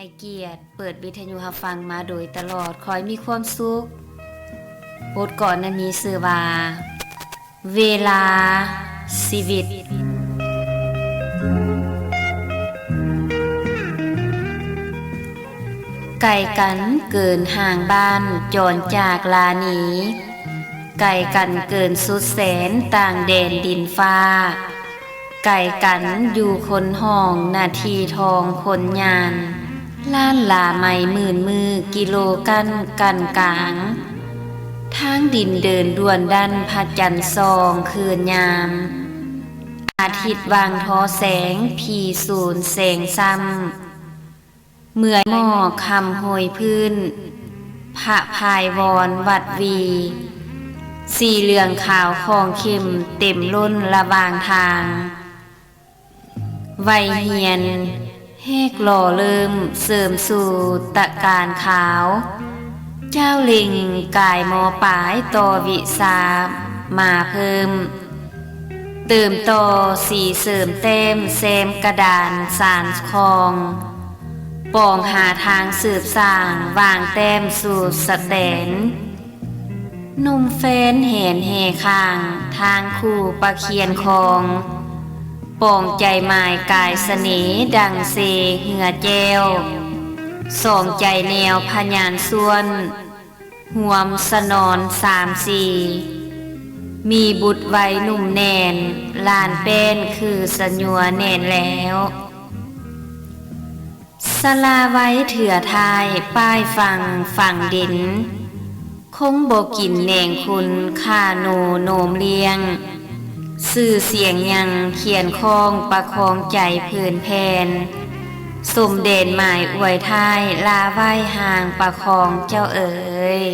ໃຫ້ກຽດເປີດວິທະຍຸຮັບຟັງມາໂດຍຕະຫຼອດ. ຂໍໃຫ້ມີຄວາມສຸກ. ບົດກອນນັ້ນມີຊື່ວ່າ ເວລາຊີວິດ. ໄກກັນເກີນຫ່າງບ້ານ ຈອນຈາກລານີ, ໄກກັນເກີນສຸດແສນ ຕ່າງແດນດິນຟ້າ, ໄກກັນຢູ່ຄົນຫ້ອງ ນາທີທອງຄົນຍານ, ລ້ານລາໄມໝື່ນມື ກິໂລກັ້ນກັນກາງ, ທາງດິນເດີນດ່ວນດັນ ພະຈັນສ່ອງຄືນຍາມ, ອາທິດວັງທໍແສງ ຜີສູນແສງຊ້ຳ, ເມື່ອຍໝອກຄຳໂຮຍພື້ນ ພະພາຍວອນວັດວີ, ສີເຫຼືອງຂາວຂອງເຂັ້ມ ເຕັມລົ້ນລະຫວ່າງທາງ. ໄວຮຽນແຮກຫຼໍ່ເລີ່ມ ເສີມສູ່ຕະການຂາວ, ຈ້າວເລັ່ງກາຍ ມໍປາຍຕໍ່ວິຊາມາເພີ່ມ, ເຕີມຕໍ່ສີເສີມແຕ້ມ ແຊມກະດານສານຄອງ, ປອງຫາທາງສືບສ້າງ ວາງແຕ້ມສູ່ສະແຕນ. ໜຸ່ມແຟນແຫນແຫ່ຂ້າງ ທາງຄູ່ປະຄຽນຄອງ, ປອງໃຈໝາຍກາຍສະເໜ່ ດັ່ງເຊເຮືອແຈ້ວ, ສອງໃຈແນວພະຍານຊວນ ຮວມສະໜອນສາມສີ່, ມີບຸດໄວໜຸ່ມແໜ້ນ ຫຼານແປ້ນຄືສະຍົວແໜ້ນແລ້ວ. ສະລາໄວ້ເທື່ອທ້າຍ ປ້າຍຝັ່ງຝັງດິນ, ຄົງບໍ່ກິນແໜງຄຸນ ຂ້າໜູໂນມລ້ຽງ, ຊື່ສຽງຍັງຂຽນຄ້ອງ ປະຄອງໃຈຜືນແຜ່ນ, ສົມແດນໝາຍອວຍທ້າຍ ລາໄວ້ຫ່າງປະຄອງເຈົ້າເອີຍ.